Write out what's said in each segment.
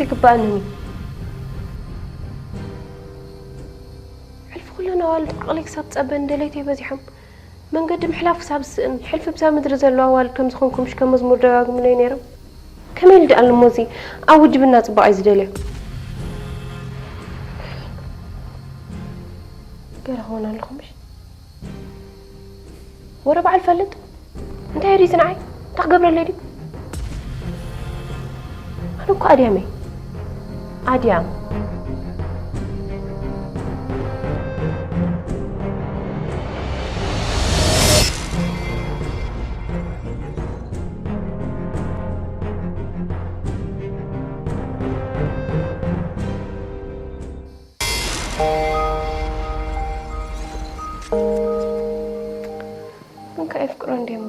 ይግባኣኒ። ሕልፊ ኩለን ኣዋልድ ዓቕለይ ክሳብ ትጸበኒ ደለይተይ በዚሖም። መንገዲ ምሕላፍ ክሳብ ዝስእን፣ ሕልፊ ብዛ ምድሪ ዘለዋ ኣዋልድ ከም ዝኾንኩ ምሽ ከም መዝሙር ደጋግሙለይ ነይሮም። ከመይ ኢሉ ደኣ እሞ እዚ ኣብ ውድብና ጽባቐ እዩ ዝደልዮ? ገለ ክኾን ኣለኹ ምሽ? ወረ በዓል ፈልጥ? እንታይ ሪዚ ንዓይ? እንታይ ክገብረለይ ድዩ? ኣነ እኮ ኣድያም እየ። ኣድያም። እንካ የፍቅሮ እንዴሞ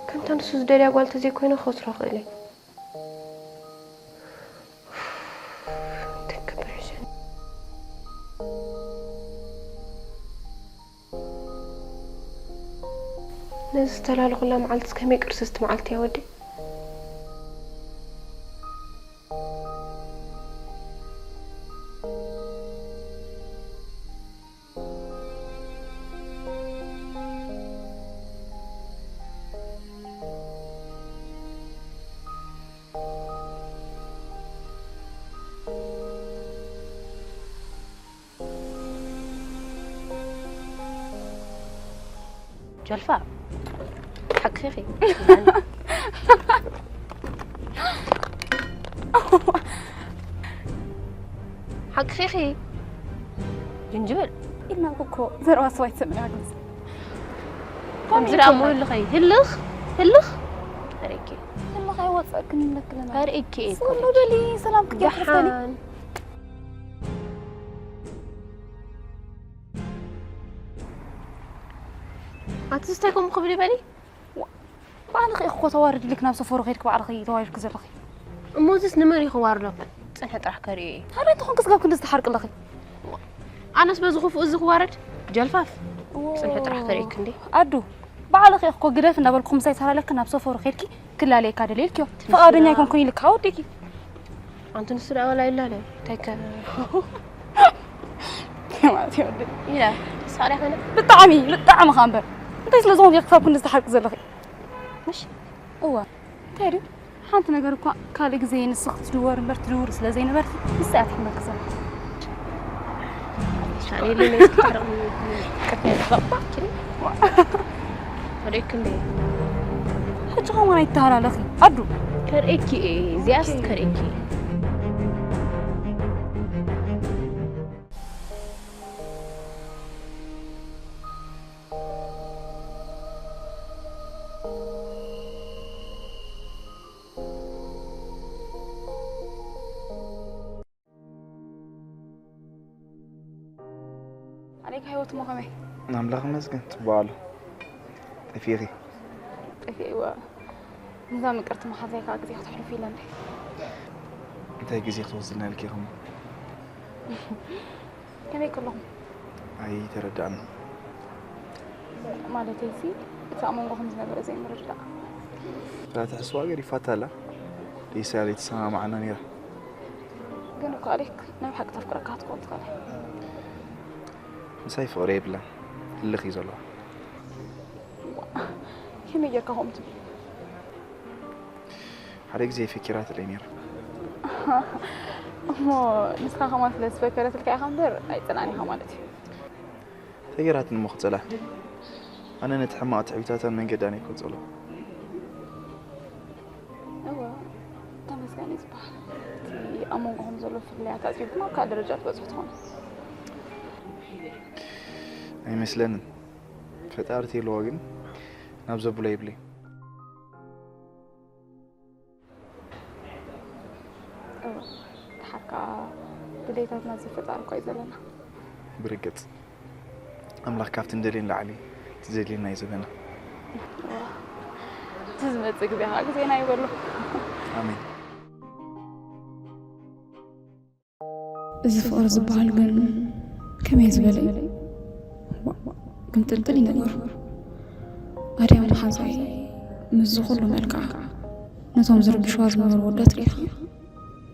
ከምታ ንሱ ዝደልያ ጓል ተዘይኮይነ ክወስሮ ክእል እየ። እንታይ ክገብር ይሕሸኒ? ነዚ ዝተላለኹላ መዓልትስ ከመይ ቅርስስቲ መዓልቲ እያ ወደይ። ጀልፋ፣ ሓቅኺ ኢኺ። ሓቅኺ ኢኺ። ጅንጅብል። ኢልናልኩ እኮ፣ ዘረባ ሰብ ኣይትሰምዕን፣ ግልፂ። ከምዚ ደኣ እሞ ህልኸይ፣ ህልኽ፣ ህልኽ። ኣርእኪ። ህልኽ ኣይወፀእክን ይብለክለና። ኣርእኪ እየ እኮ። ሰላም በሊ፣ ሰላም ክትገርሰኒ። ደሓን። ኣቲ ዝታይ ከምኡ ክብል ይበሊ? ዋ፣ ባዕልኺ ኢኺ እኮ ተዋርድ ኢልክ ናብ ሰፈሩ ከይድክ ባዕልኺ ተዋሪድክ ዘለኺ። እሞ እዚስ ንመን እዩ ከዋርዶ? ጽንሒ ጥራሕ ከርእዮ እየ። ታዲያ እንተኾንክ ስጋብ ክንዲ ዝተሓርቂ ኣለኺ? ኣነስ በዚ ክፉእ እዚ ክዋረድ? ጀልፋፍ። ዎ። ጽንሒ ጥራሕ ከርእየክ እንዴ? ኣዱ፣ ባዕልኺ ኢኺ እኮ ግደፍ እንዳበልኩ ምሳይ ተላለክ ናብ ሰፈሩ ከይድኪ ክላለየካ ደልየ ኢልክዮ። ትንሽ ፍቓደኛ ና- ኣይኮንኩን ኢልካ ወዲኪ። ኣንቲ ንሱ ደኣ ዋላ ይላለ፣ እንታይ ከ- ማለት እዩ ወዲ። ኢላ፣ ሳቅላ ከነ? ብጣዕሚ፣ ብጣዕሚ ኸኣ እምበር። እንታይ ስለ ዝኾንኪ ክሳብ ክንዲ ዝተሓርቂ ዘለኺ? ምሽ? እዋ፣ እንታይ ድዩ? ሓንቲ ነገር እኳ ካልእ ግዜ ንስኺ ትድወሪ እምበር ትድውሪ ስለ ዘይነበርኪ፣ ንሳ እያ ትሕመኪ ዘላ። ሻኔል ነይ ክትሕረቕ ቅድሚ ተፈቕባዕኪ። ከርእየኪ እንዴ? ሕጂ ኸማን ኣይተሃላለኺ። ኣዱ። ከርእየኪ እየ፣ እዚኣስ ኦኬ። ከርእየኪ እየ። ኣነይ ከ ህይወት እሞ ከመይ? ኣምላኽ ይመስገን፣ ጽቡቕ ኣሎ። ጠፊእኺ? ጠፊእዋ። ነዛ ምቅርቲ መሓዛይ ከኣ ግዜ ከተሕልፉ ኢለ እንደ። እንታይ ግዜ ክትወስድና ኢልኪ ኢኹም? ከመይ ከለኹም? ኣይተረዳእን። ማለተይሲ፣ እቲ ኣብ መንጎኹም ዝነበረ ዘይምርድዳእ። እታ ትሕስዋ ገዲፋታ ኣላ። ደይሳ ዘይተሰማማዕና ነይራ። ግን እኮ ኣሌክ፣ ናይ ብሓቂ ተፍቅረካ ክትከውን ትኽእል። ምሳይ ፍቕሪ የብላን። ህልኽ እዩ ዘለዋ። ከመይ ጌርካ ከምኡ ትብል? ሓደ ግዜ ፈኪራትለይ ነይራ። እሞ ንስኻ ከማን ስለ ዝፈከረትልካ ኢኻ እምበር ኣይጸላእን ኢኻ ማለት እዩ። ፈኪራትኒ እሞ ክጸልኣ? ኣነ ነቲ ሕማቕ ትዕቢታታን መንገዳን ኣይኮን ጸልኦ። እወ፣ ተመስገን እዩ ዝበሃል። እቲ ኣብ መንጎኹም ዘሎ ፍልልያት ኣጽቢብኩም ኣብ ካልእ ደረጃ ትበጽሑ ትኾኑ። ኣይመስለንን። ፈጣሪ ተይልዎ ግን ናብ ዘብሎ የብለይ። እወ፣ ደሓር ከኣ ድሌታትና ዝፈጣር እኳ እዩ ዘለና። ብርግጽ፣ ኣምላኽ ካብቲ ንደልዮ ንላዕሊ እቲ ዘድልየና እዩ ዝህበና። እወ፣ እቲ ዝመጽእ ግዜ ከኣ ግዜና ይበሎ። ኣሜን። እዚ ፍቕሪ ዝበሃል ግን ከመይ ዝበለ እዩ? ዋእ፣ ግምጥልጥል እዩ ነገሩ። ኣድያም መሓዛይ ምስዚ ኩሉ መልክዓ፣ ነቶም ዝርብሽዋ ዝነበሩ ወዳት ርኢኻ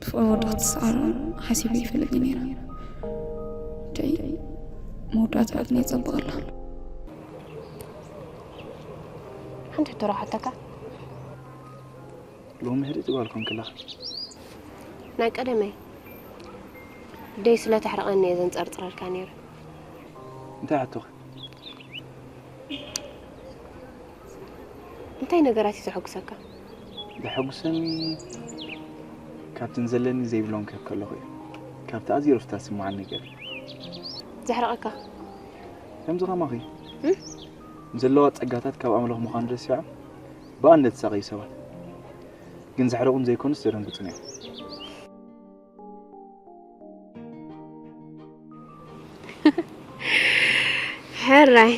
ብፍቕሪ ወዳ ክትሰዓር ሓሲበ ይፈልጥ ነይረ። ደይ መወዳእታ ግን የጸብቐላ። ሓንቲ ሕቶ ረሓተካ። ሎሚ ህድእ ትባል ኮንክላ። ናይ ቀደመይ ደይ ስለ ተሕርቐኒ እየ ዘንጸርጽረልካ ነይረ። እንታይ ሕቶኸ? እንታይ ነገራት እዩ ዘሐጉሰካ? ዘሐጉሰኒ ካብትን ዘለኒ ዘይብሎም ክህብ ከለኹ እዩ። ካብቲ ኣዝዩ ርፍታ ዝስምዓኒ ነገር እዩ። ዘሕርቐካ? ከምዚ ከማኺ እም? ዘለዋ ጸጋታት ካብ ኣምላኽ ምዃኑ ረሲዖም ብኣንደ ዝሳቐዩ ሰባት ግን ዘሕርቑን ዘይኮኑስ ዘደንግጹን እዮም። ሕራይ፣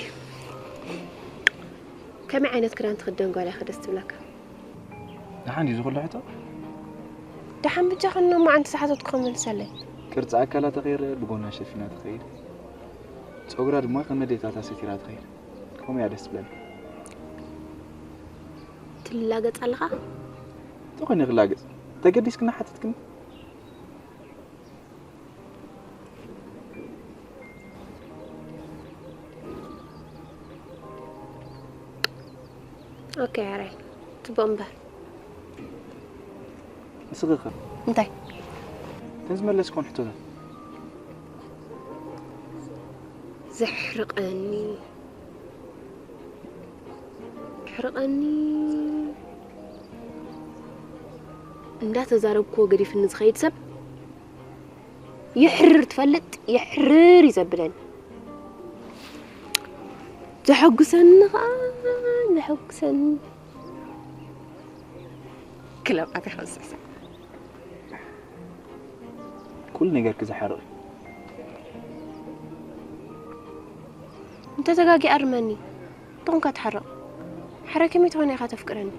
ከመይ ዓይነት ክዳን ትኽደን ጓል እያ ደስ ትብለካ? ደሓን እዩ ዝኹሉ ሕቶ? ደሓን ብቻ ከኖ መዓንቲ ዝሓተትኩ መልሰለይ። ቅርፂ ኣካላ ተኸይረ ብጎና ሸፊና ትኸይድ። ፀጉራ ድማ ከም ኣዴታታ ሰቲራ ትኸይድ። ከምኡ እያ ደስ ትብለኒ። ትላገፅ ኣለኻ? ተኾይነ ክላገፅ ተገዲስክና ሓተትክኒ። ኦኬ፣ ኣራይ፣ ጽቡቕ እምበር። ንስኺ ኸ? እንታይ? እተን ዝመለስክወን ሕቶታት። ዘሕርቐኒ። የሕርቐኒ። እንዳተዛረብክዎ ገዲፍኒ ዝኸይድ ሰብ የሕርር ትፈልጥ፣ የሕርር እዩ ዘብለኒ። ዘሐጉሰኒ ኸዓ፣ ዘሐጉሰኒ። ክለባት ይኸስስ። ኩሉ ነገር ክዝሓርቕ እዩ። እንተ ተጋጊ ኣርመኒ። ትኾንካ ትሓርቕ። ሓራይ ከመይ ትኾነ ኢኻ ተፍቅረኒ?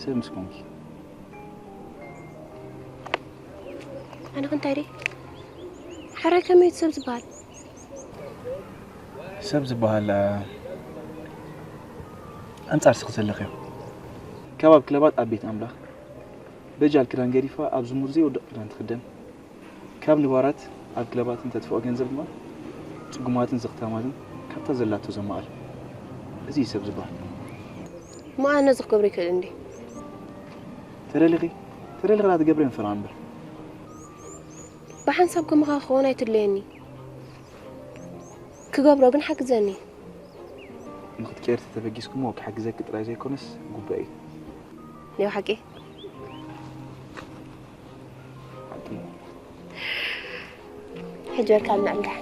ሰብ ምስ ኮንኪ። ኣነ ክንታይ ደይ? ሓራይ ከመይ እቲ ሰብ ዝበሃል? ሰብ ዝበሃል፣ እ፣ ኣንጻር ስኺ ዘለኽዮ። ካብ ኣብ ክለባት ኣብ ቤት ኣምላኽ በጃል ክዳን ገዲፋ ኣብ ዝሙር ዘይወድቕ ክዳን ትኽደን። ካብ ንባራት ኣብ ክለባት እንተጥፍኦ ገንዘብ ድማ ጽጉማትን ዘኽታማትን ካብታ ዘላቶ ዘማዕል። እዚ እዩ ሰብ ዝበሃል። እሞ ኣነ እዚ ክገብሮ ይክእል እንዴ? ተደሊኺ፣ ተደሊኺ ላ ትገብሪ ንፈራ እምበር። ብሓንሳብ ከማኻ ክኸውን ኣይትድለየኒ። ክገብሮ ግን ሓግዘኒ። ንኽትቀየር ተተበጊስኩሞ ክሓግዘኪ ጥራይ ዘይኮነስ ግቡእ እዩ። ናይ ብሓቂ? ሓቂ። ሕጂ ወርካ ኣብ ምዕንጋሕ።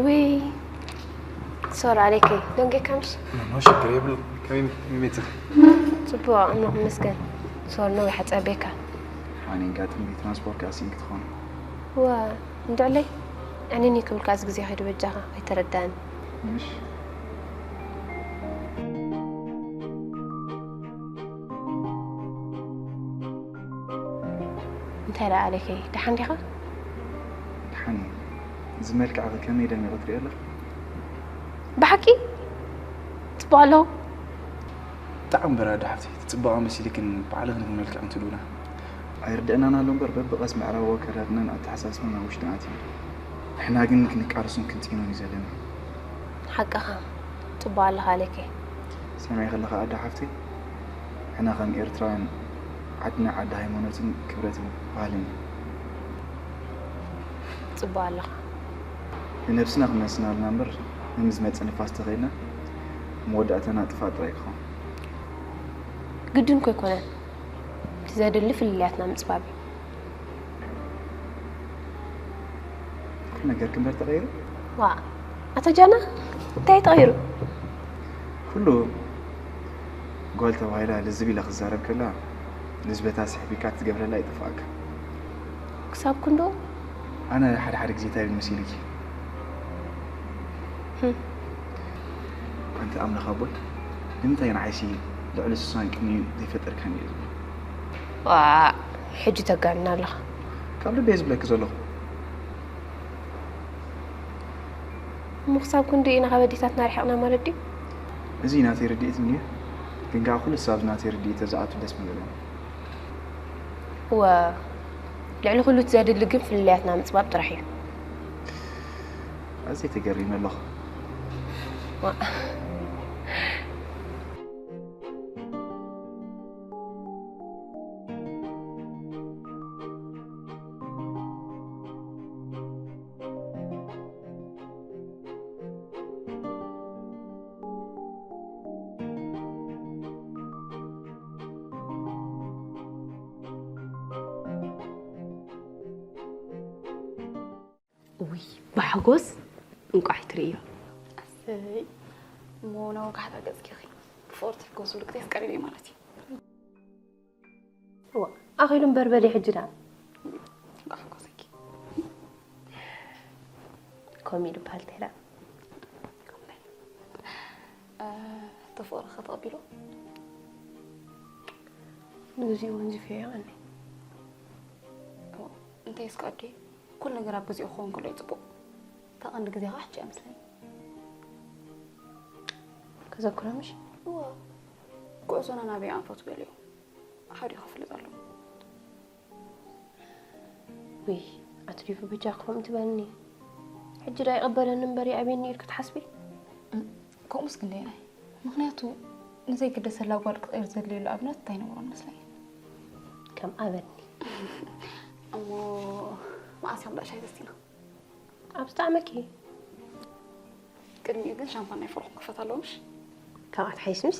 ውይ ሶር፣ ኣለይከይ ደንጌካምሽ? ኖ፣ ሽግር የብሉ። ከመይ፣ ከመይ መጽእ? ጽቡቕ፣ እሞ ክመስገን። ሶር፣ ነዊሕ ኣጸቤካ። ሓኒን ጋጥም ትራንስፖርት ከኣ ሲንክ ትኾን። ዋ፣ እንድዕለይ፣ ዕንኒ ክብልካ እዚ ግዜ ከይዱ በጃኻ፣ ኣይተረዳእን። ምሽ? እንታይ ደኣ ኣለይከይ፣ ደሓን ዲኻ? ደሓን እየ። እዚ መልክዕኺ ከመይ ደሚቑ ትሪኢ ኣለኺ? ብሓቂ? ጽቡቕ ኣለኹ? ብጣዕሚ በራድ ሓፍተይ፣ ትጽብቓ መሲልክን ባዕልኽን ግን መልክዕን ትልውና። ኣይርድአናን ኣሎ እምበር፣ በብቐስ ምዕራባዊ ኣከዳድናን ኣተሓሳስባን ናብ ውሽጥና ኣትዩ። ንሕና ግን ክንቃለሱን ክንጽይኖን እዩ ዘለና። ሓቅኻ፣ ጽቡቕ ኣለኻ ኣለይከይ። ሰሚዐ ከለኻ ኣደ ሓፍተይ፣ ንሕና ከም ኤርትራውያን ዓድና ዓዲ ሃይማኖትን ክብረትን ባህልን እዩ። ጽቡቕ ኣለኻ። ንነብስና ክንነስና ኣለና እምበር፣ ነዚ ዝመጽእ ንፋስ ተኸይድና መወዳእታና ጥፋእ ጥራይ ክኸውን። ግድን እኮ ኣይኮነን። ዘድሊ ፍልልያትና ምጽባብ እዩ። ኩሉ ነገር ክንበር ተቐይሩ። ዋ ኣቶ ጃና እንታይ ተቐይሩ? ኩሉ ጓል ተባሂላ ልዝብ ኢላ ክዛረብ ከላ ልዝበታ ስሕቢካ ትገብረላ ይጥፋእካ። ክሳብ ክንዶ ኣነ ሓደ ሓደ ግዜ እንታይ ብል መሲልኪ ኣንቲ ኣምላኽ ኣቦይ ንምንታይ ንዓይሲ ልዕሊ ስሳን ቅንዩ ዘይፈጠርካኒ እዩ ዝብል። ዋእ ሕጂ ተጋንና ኣለኻ። ካብ ልበይ ዝብለኪ ዘለኹ። እሞ ክሳብ ክንድኡ ኢና ካብ ኣዴታትና ርሒቕና ማለት ድዩ? እዚ ናተይ ርድኢት እንድዩ፣ ግን ከዓ ኩሉ ሰብ ኣብዚ ናተይ ርድኢት ተዝኣቱ ደስ ምበለኒ። እወ ልዕሊ ኩሉ እቲ ዘድሊ ግን ፍልልያትና ምፅባብ ጥራሕ እዩ። ኣዝየ ተገሪመ ኣለኹ። ውይ ብሓጎስ እንቋዕ ትርእዮ። ኣሰይ እሞ ናብ ወጋሕታ ገፅኪ ኺ ብፍቕርቲ ሕጎስሉ ግዜስ ቀሪቡ እዩ ማለት እዩ። ኣኺሉ እምበር በሊ ሕጂ ደኣ እንቋዕ ሓጎሰኪ። ከምኡ ኢሉ በሃል ተይራ እቲ ፍቕሪ ኸ ተቐቢሎ? ንግዚኡ ወንዚፈዮ ይቐኒ። እንተይስ ከ ኣደይ ኩሉ ነገር ኣብ ግዚኡ ክኸውን ከሎ እዩ ፅቡቕ። እታ ቀንዲ ግዜ ከዓ ሕጂ እያ መስለኒ። ከዘክሮ ምሽ? እወ ጉዕዞና ናበይ ኣንፈቱ ገሊኡ ሓዲኡ ክፍለጥ ኣለዎ። ውይ ኣቲ ዲፉ በጃ ከምኡ ትበልኒ። ሕጂ ዳ ይቕበለኒ እምበር ይኣብየኒ ኢልኪ ትሓስቢ? ከምኡስ ክንደየናይ? ምኽንያቱ ንዘይግደሰላ ጓል ክትቕይር ዘድልየሉ ኣብነት እንታይ ነብሮን መስለኒ። ከም ኣበኒ። እሞ መዓስ እዮም ዳ ሻሂ ዘስቲና? ኣብ ዝጠዓመኪ። ቅድሚኡ ግን ሻምፓን ናይ ፍቕርኹም ክፈት ኣለዎ ምሽ? ካብኣ ትሓይስ ምስ?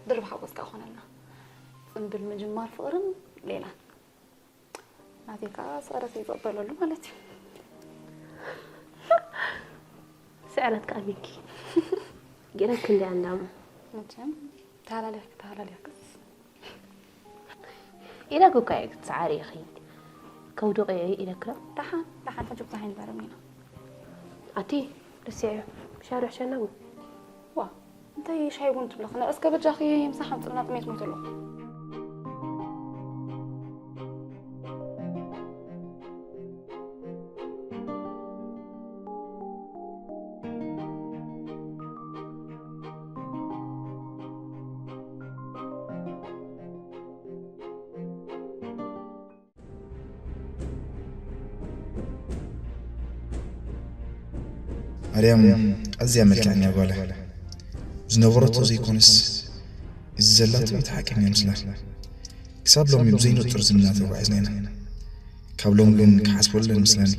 ድርብ ሓጎስ ከዓ ኾነልና። ፅምብል ምጅማር ፍቕርን ሌላን። ናተይ ከዓ ስዕረት ይቕበለሉ ማለት እዩ። ስዕረት ከዓ ሚኪ ጌረክ እንዲ ኣንዳሙ መቸም ተሃላሊኽኪ ተሃላሊኽክስ ኢለክ እኳ እየ ክትሰዓሪ ኢኺ ከውድቕ እየ ኢለክ ዶ ደሓን ደሓን ሕጂ ብዙሕ ኣይንዛረብን ኢና። ኣቲ ደስ እየ ሻርሕ ሸና እውን ዋ እንታይ ሻይ ቡን ትብለኺ ንዕስከ በጃኺ ምሳሕ ኣምፅእልና ጥሜት ሞይተ ኣለኹ። ኣርያም ኣዝያ መልክዐኛ ጓል ዝነበረቶ ዘይኮነስ እዚ ዘላቶ እቲ ሓቀኛ ይመስላ። ክሳብ ሎሚ ብዘይንጹር ዝምድና ተጓዒዝና ኢና። ካብ ሎሚ ግን ክሓስበሉ ኣይመስለኒ።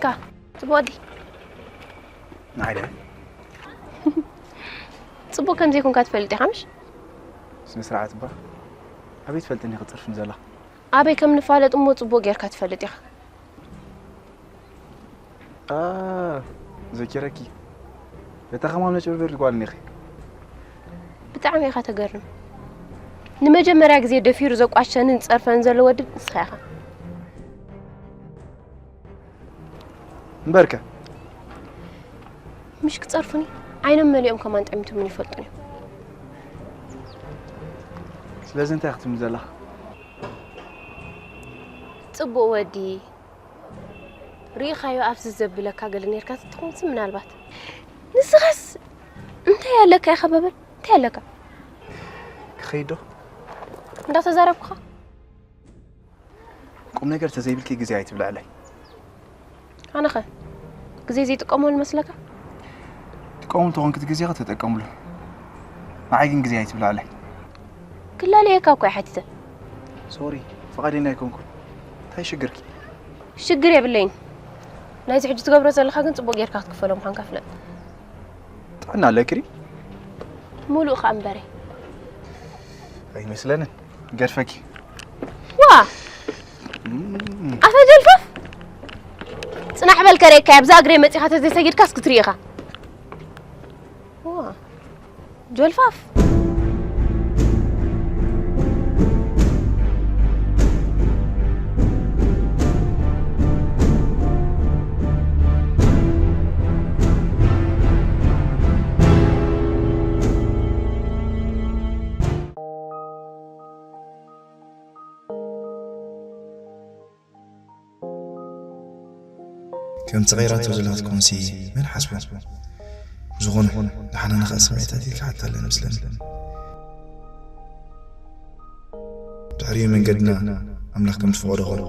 ካ ጽቡቕ ዲ ንዓይ ደ ጽቡቕ ከም ዘይኮንካ ትፈልጥ ኢኻ ምሽ? ስነ ስርዓት እባ ኣበይ ትፈልጥኒ ክፅርፍኒ ዘላ ኣበይ ከም ንፋለጥ እሞ ጽቡቕ ጌርካ ትፈልጥ ኢኻ። ኣ ዘኪረኪ በታ ከማን መጭበርበሪት ጓል እኒኺ። ብጣዕሚ ኢኻ ተገርም። ንመጀመርያ ግዜ ደፊሩ ዘቋሸንን ዝጸርፈን ዘሎ ወዲ ንስኻ ኢኻ። እምበርከ ምሽ ክጸርፉኒ ዓይኖም መሊኦም ከማን ጠሚቶምን ይፈልጡን እዮም። ስለዚ እንታይ ክትብሊ ዘለኻ? ጽቡቕ ወዲ ርኢኻዮ ኣብዚ ዘብለካ ገለ ኔርካ ትትኾንሲ ምናልባት ንስኻስ እንታይ ኣለካ ኢኻ በበል እንታይ ኣለካ ክኸይድ ዶ እንዳተዛረብኩኻ ቁም ነገር ተዘይብልኪ ግዜ ኣይትብልዕለይ ኣነኸ ግዜ ዘይጥቀመሉ መስለካ ትቀሙ እንተኾንኪ እቲ ግዜኸ ተጠቀምሉ ንዓይ ግን ግዜ ኣይትብልዕለይ ክላለየካ እኮ እየ ሓቲተ። ሶሪ፣ ፍቓደኛ ኣይኮንኩን። እንታይ ሽግርኪ? ሽግር የብለይን። ናይዚ ሕጂ ትገብሮ ዘለኻ ግን ጽቡቕ ጌርካ ክትክፈሎ ምዃንካ ፍለጥ። ጥዕና ኣለኪ ድዩ? ሙሉእ ኸኣ እምበረይ። ኣይመስለንን። ገድፈኪ። ዋ! እም። ኣታ ጀልፋፍ! ጽናሕ በል ከርእየካ፣ ኣብዛ እግረይ መጺኻ ተዘይሰጊድካስ ክትርኢ ኢኻ። ዋ! ጀልፋፍ! ከምቲ ቀይራቶ ዘላ ክትኮንሲ መን ሓስቦ? ዝኾነ፣ ንሓና ንኽእል ስምዒታት ይከሓታ ኣለን ምስለን። ድሕሪኡ መንገድና ኣምላኽ ከም ዝፈቐዶ ኾነ።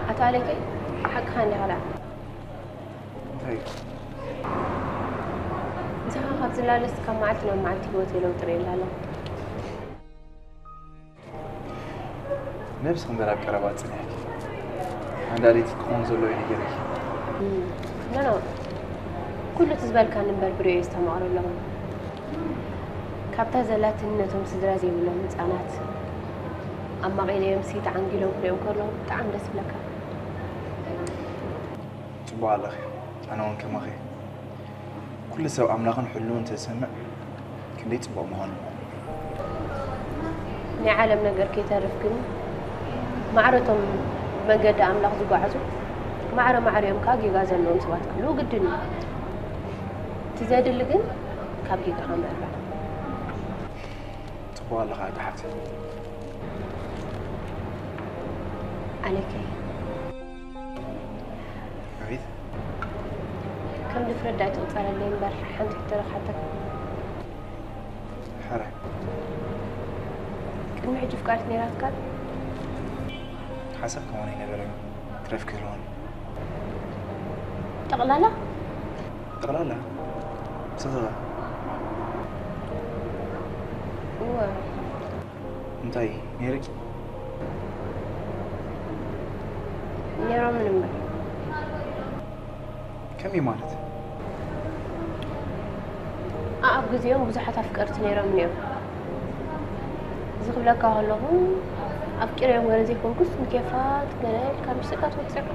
ኣቶ ኣለይከይ፣ ሓቅኻ እንዲኻ ደኣ። እንታይ? ምሳኻ ካብ ዝላለስ ካብ መዓልቲ ናብ መዓልቲ ህይወተይ ለውጢ ርእየላ ኣለኹ። ነብስኺ እምበር ኣብ ቀረባ ጽንሕኪ። ሓንዳዲት ክኸውን ዘለዎ እዩ ነጊረኪ። እም፣ ኖ፣ ኖ። ኩሉ እቲ ዝበልካኒ እምበር ብርእዮ እየ ዝተማቕሮ ኣለኹ። ካብታ ዘላትኒ ነቶም ስድራ ዘይብሎም ህጻናት ኣማቒለዮምሲ ተዓንጊሎም ክርእዮም ከለዉ ብጣዕሚ ደስ ይብለካ። ጽቡቕ ኣለኺ። ኣነ እውን ከማኺ። ኩሉ ሰብ ኣምላኽን ሕልውን እንተዝሰምዕ ክንደይ ጽቡቕ ምኾነ። ናይ ዓለም ነገር ከይተርፍ ግን ማዕረ እቶም ብመንገዲ ኣምላኽ ዝጓዓዙ ማዕረ ማዕረ እዮም። ካብ ጌጋ ዘለዎም ሰባት ክህልዉ ግድን እዩ። እቲ ዘድሊ ግን ካብ ጌጋኻ ምእራም። ጽቡቕ ኣለኻ ኣደ ሓፍተይ። ኣለከይ። ኣቤት። ከም ድፍረት ዳኣ ኣይትቑጸረለይ እምበር ሓንቲ ሕቶ ዶ ክሓተካ? ሕራይ። ቅድሚ ሕጂ ፍቃሪት ነይራትካ ዶ? ሓሳብ ከማን ኣይነበረን። ትረፍ ክህልወኒ። ጠቕላላ? ጠቕላላ? ምሳኻ? እወ። እንታይ ነይርኪ? ነይሮምን እምበር። ከመይ ማለት? ኣኣብ ግዜኦም ብዙሓት ኣፍቀርቲ ነይሮምን እዮም። እዚ ክብለካ ከለኹ ኣፍቂረዮም ገለ ዘይኮንኩስ ንኬፋት ገለ ኢልካ ምስጢርካ ትወጽዕ።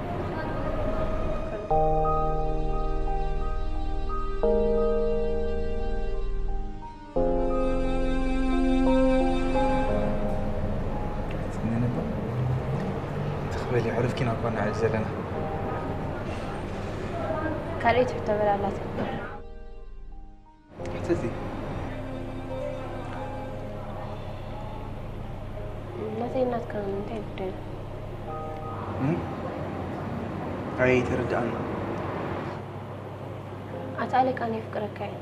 ጽንዕኒ እባ። ትኽበል የዕርፍኪ ናብ ኳና ዘለና። ካልኣይቲ ሕቶ በላ ኣላትኒ። ሕተቲ። ናተይ ናትካ እንታይ ጉዳይ? እም? ኣይተረድኣኒ። ኣታ ኣሌክ፣ ኣነ የፍቅረካ እየ።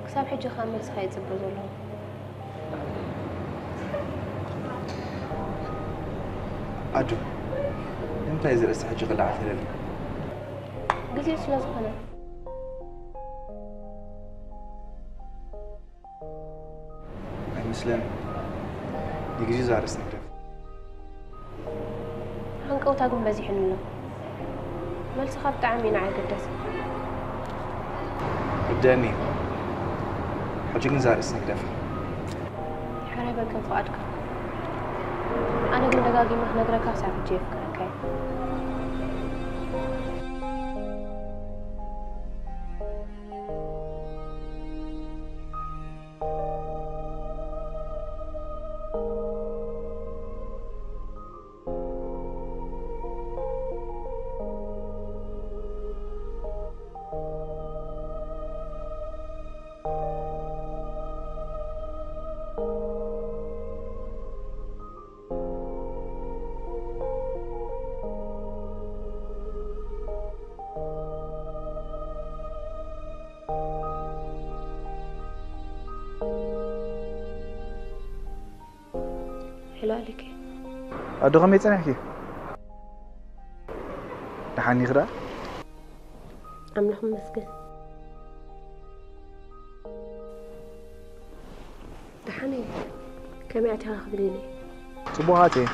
ክሳብ ሕጂ ከኣ መልስኻ ይጽበ ዘለኹ። ኣዱ፣ ንምንታይ እዚ ርእሲ ሕጂ ክለዓል ትደሊ? ግዜኡ ስለ ዝኾነ። ኣይመስለንን። ንግዜኡ እዛ ርእሲ ንግደፍ። ሃንቀውታ ግን በዚሑኒ ኣሎ። መልስኻ ብጣዕሚ እዩ ንዓይ ኣገዳሲ። ርድኣኒ እዩ። ሕጂ ግን እዛ ርእሲ ንግደፋ። ሕራይ በል ከም ፍቓድካ። ኣነ ግን ደጋጊመ ክነግረካ ክሳብ ሕጂ የፍቅረካ እየ። ሄሎ ኣሊኬ። ኣዶ ከመይ ጸኒሕኪ? ደሓን ኢኺ ደኣ? ኣምላኽ ይመስገን። ደሓን እየ። ከመይ ኣቲኻ ክብል ኢለ። ጽቡቕ ኣትየ።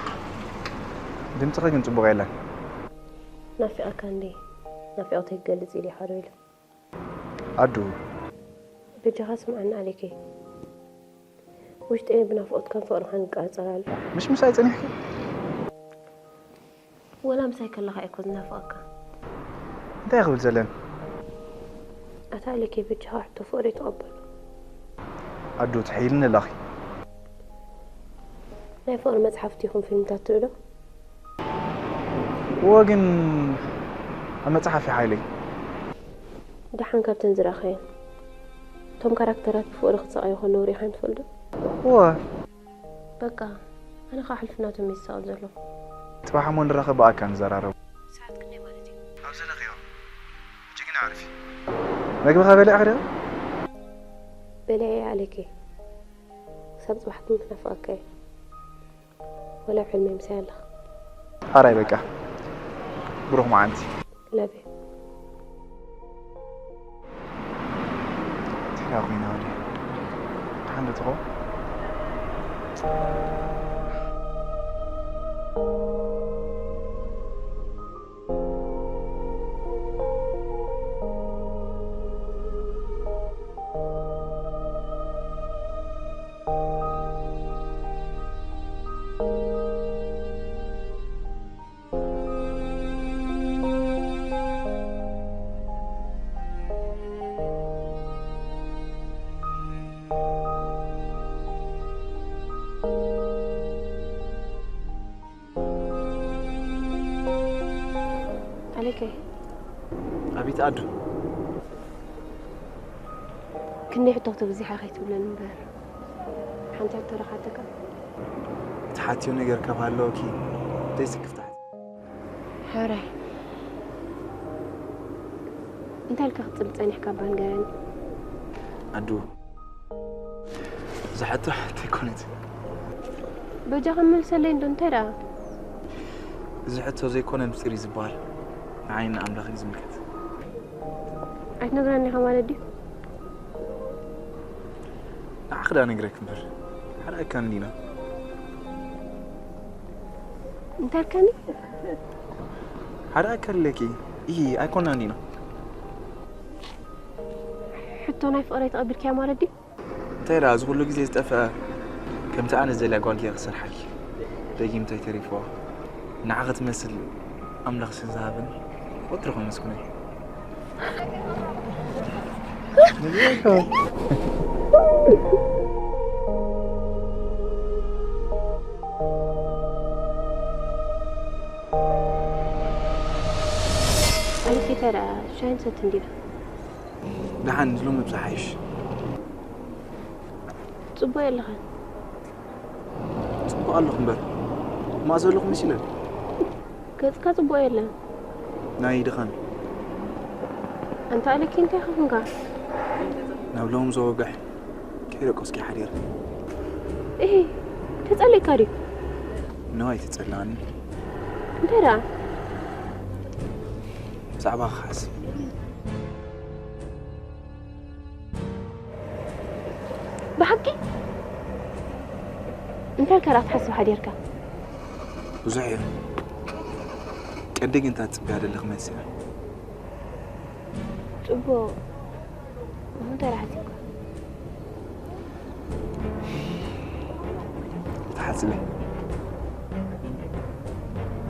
ድምጽኺ ግን ጽቡቕ የለን። ናፊቐካ እንዴ? ናፊቖተይ ክገልጽ ኢለ ሓደ ኢሉ። ኣዱ። በጃኻ ስምዓኒ ኣሊኬ። ውሽጠይ ብናፍቖትካን ፍቕርኻን ይቃጸል ኣሎ። ምሽ ምሳይ ጸኒሕኪ? ወላ ምሳይ ከለኻ እየ እኮ ዝናፍቐካ። እንታይ ክብል ዘለኒ? ኣታ ኣሊኬ በጃኻ ሕቶ ፍቕረይ ተቐበሎ። ኣዱ ትሕይልኒ ኣለኺ። ናይ ፍቕሪ መጽሓፍቲ ይኹን ፊልምታት ትርኢ ዶ? እወ ግን ኣብ መጽሓፍ እዩ ሓይለይ። ደሓን ካብተን ዝረኣኻየን እቶም ካራክተራት ብፍቕሪ ክሳቐዩ ከለዉ ርኢኻዮም ትፈልጡ ዶ? እወ። በቃ ኣነ ከዓ ሕልፊ ናቶም እዩ ዝሳቐ ዘሎ። ጽባሕ እሞ ንራኸብ ብኣካል ንዘራረብ። ሰዓት ክንደይ ማለት እዩ? ኣብ ዘለኽዮ። ሕጂ ግን ኣዕርፊ። መግብኻ በሊዕኺ ዶ? በሊዐ እየ ኣሌኬ። ክሳብ ጽባሕ ግን ክናፍቐካ እየ። ወላ ኣብ ሕልመይ ምሳይ ኣለኻ። ሓራይ በቃ። ብሩኽ መዓልቲ። Love you. እንታይ ኮይና ወዲ? ደሓን ዶ ትኸውን? ኣሌኬ። ኣቤት ኣዱ። ክንደይ ሕቶ ክተብዝሓ ከይትብለኒ እምበር። ሓንቲ ሕቶ ዶ ክሓተካ? ትሓትዮ ነገር ካብ ሃለወኪ ዘይስክፍ ትሓት። ሕራይ። እንታይ ኢልካ ክትጽሊ ጸኒሕካ እባ ንገረኒ። ኣዱ። እዛ ሕቶ ሕቶ ኣይኮነት። በጃኻ መልሰለይ እንዶ እንታይ ደኣ? እዚ ሕቶ ዘይኮነ ምስጢር እዩ ዝበሃል። ንዓይን ንኣምላኽን እዩ ዝምልከት። ኣይትነግረኒ ኢኻ ማለት ድዩ? ንዓኺ ደኣ ነግረኪ እምበር። ሓደ ኣካል እንዲና። እንታይ ኢልካኒ? ሓደ ኣካል ኣለኪ። ኢሂ ኣይኮና እንዲና። ሕቶ ናይ ፍቕረይ ተቐቢልካያ ማለት ድዩ? እንታይ ደኣ እዚ ኩሉ ግዜ ዝጠፍአ ከምቲ ኣነ ዝደልያ ጓል ገይረ ክሰርሓልኪ። ደጊም እንታይ ተሪፍዋ? ንዓኺ ትመስል ኣምላኽ ስም ዝሃበኒ ወትሩ ከመስግኖ እየ። ኣሊኬ እንታይ ደኣ ሻሂ ንሰቲ እንዲና። ደሓን ሎሚ ምብጻሕ ሓይሽ። ጽቡቕ የለኻን። ጽቡቕ ኣለኹ እምበር። ማእዘ ኣለኹ መሲለኒ። ገጽካ ጽቡቕ የለን። ናይ ድኻም እዩ። ኣንታ ኣሌኬ እንታይ ኢኻ ኮንካ? ናብ ሎሚ ዘወግሕ ከይደቀስኩ እየ ሓዲረ። እሂ፣ ተጸሊእካ ድዩ? ኖ ኣይተጸላእኒ። እንታይ ደኣ? ብዛዕባ ክሓስብ። ብሓቂ? እንታይ ኢልካ ደኣ ክትሓስብ ሓዲርካ? ብዙሕ እዩ። ቀዲ ግን እታ ትጽበያ ዘለኺ መልሲ እያ። ጽቡቕ። ንምንታይ ደኣ ሓሲብካ? ተሓስበ።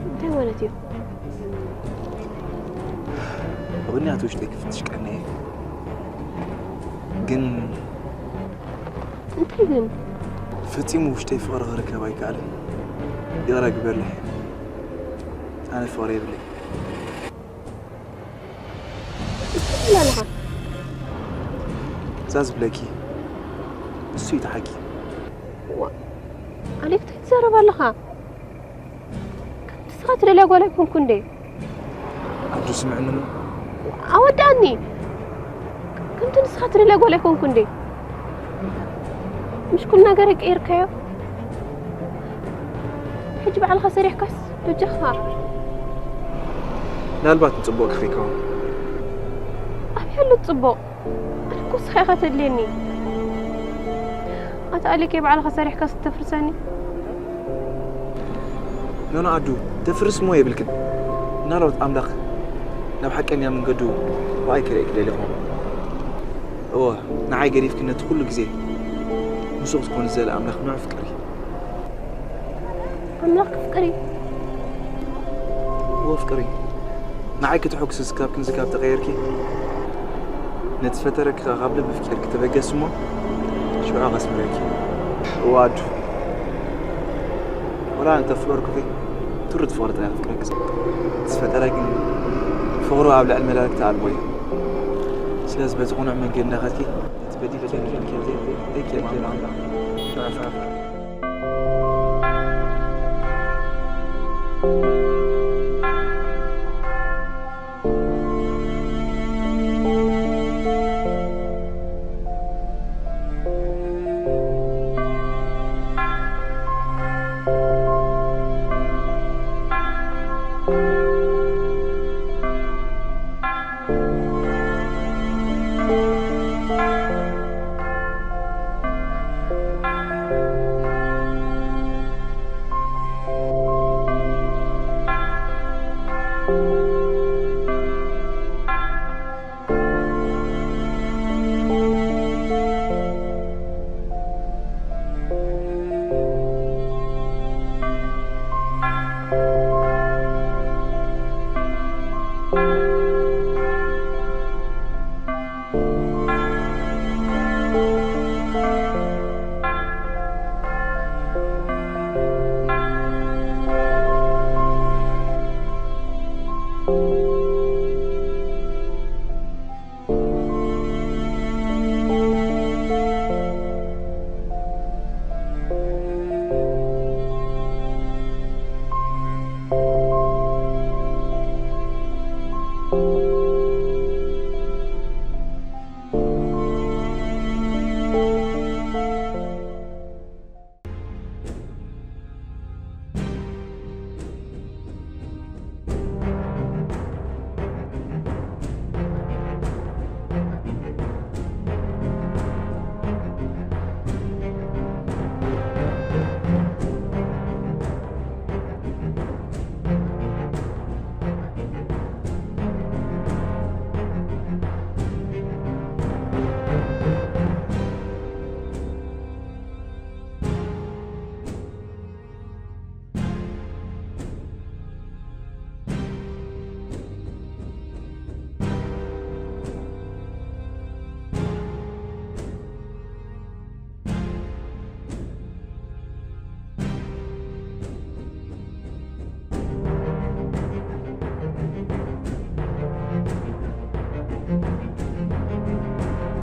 እንታይ ማለት እዩ? ብቕንያት ውሽጠይ ክፍትሽ ቀንየ። ግን እንታይ ግን? ፈጺሙ ውሽጠይ ፍቕሪ ክርከብ ኣይከኣለን። ይቕረ ግበርለይ። ኣነ ፍቕሪ የብለይ። እንታይ ትብል ኣለኻ? እዛ ዝብለኪ እሱ እዩ እቲ ሓቂ። ዋ፣ ኣሌክ እንታይ ትዛረብ ኣለኻ? ከምቲ ንስኻ ትደልያ ጓል ኣይኮንኩ እንዴ? ኣዱ ስምዕኒ እሞ ኣወዳእኒ። ከምቲ ንስኻ ትደልያ ጓል ኣይኮንኩ እንዴ? ምሽ ኩሉ ነገር ቀይርካዮ? ሕጂ ባዕልኻ ሰሪሕካስ በጃኻ። ምናልባት ንጽቡቕ ክኸይከውን ኣብ ሕሉ ጽቡቕ ኣነ እኮ ንስኻ ኢኻ ተድልየኒ። ኣታ ኣሌክ ባዕልኻ ሰሪሕካስ ተፍርሰኒ። ኖኖ ኣዱ ተፍርስ እሞ የብልክን። ምናልባት ኣምላኽ ናብ ሓቀኛ መንገዱ ብኣይ ክርኢ ክደሊ ይኸውን። እወ ንዓይ ገዲፍክን ነቲ ኩሉ ግዜ ምስኡ ክትኮኒ ዝደሊ ኣምላኽ ንዑ ፍቅሪ። ኣምላኽ ክፍቅሪ እወ ፍቅሪ ንዓይ ክተሐጉሲ ስጋብ ክንዚ ካብ ተቐየርኪ ነቲ ፈጠረኪ ከኣ ካብ ልቢ ፍቂርኪ ተበገሲ እሞ ሽዑ ከስምረኪ። እወ ኣዱ ወላ እንተ ፍቀርኩኺ ትሩት ፍቕሪ ጥራይ የፍቅረኪ። እቲ ፈጠረ ግን ፍቕሩ ኣብ ልዕሊ መዳርግቲ ኣልቦ እዩ። ስለዚ በቲ ቅኑዕ መንገዲ እንዳኸድኪ ነቲ በዲልኪ